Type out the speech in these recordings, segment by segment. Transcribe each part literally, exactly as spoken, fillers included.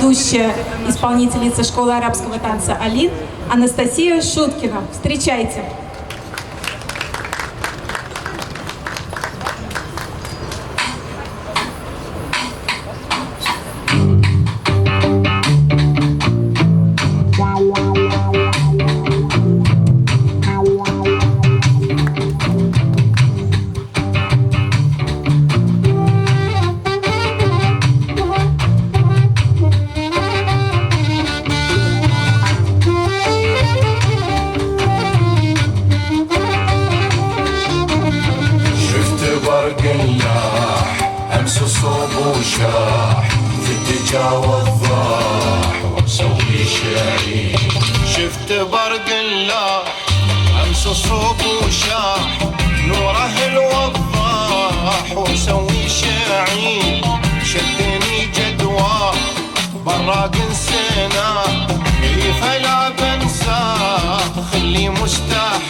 Ведущая, исполнительница школы арабского танца «Алин» Анастасия Шуткина. Встречайте. شفت برق اللاح أمس الصبح وشاح، في الدجا والضاح ومسوي شعيل. شفت برق اللاح أمس الصبح وشاح، نوره الوضاح ومسوي شعيل. شدني جدوى براق نسينا، إي فلا بنسى، خلي مستحيل.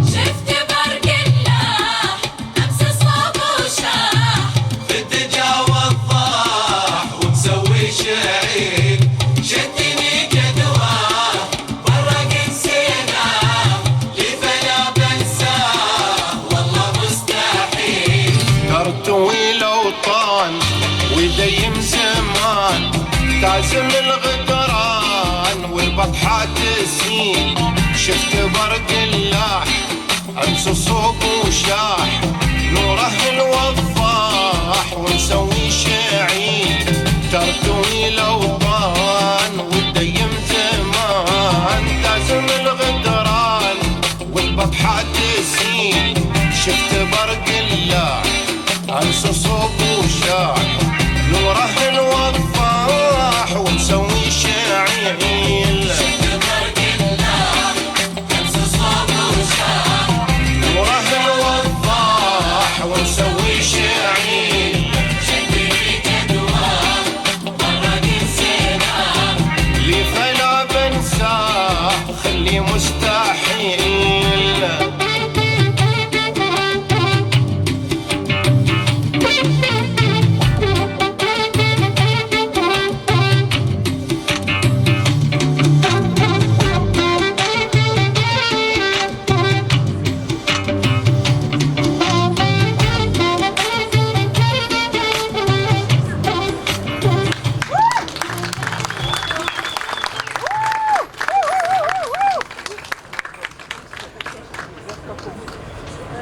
شفت برق اللاح أمس صوب وشاح، في الدجا والضاح ومسوي شعيل. شدني جدواه برق نسينا، لي فلا بنساه والله مستحيل. ترتوي الأوطان ودايم زمان، تعزم الغدران والبطحة تسيل. شفت برق اللاح أمس الصوب وشاح، نوره الوضاح ومسوي شعيل. ترتوي الأوطان والديم زمان، تعزم الغدران والبطحة تسيل. شفت برق اللاح أمس الصوب وشاح،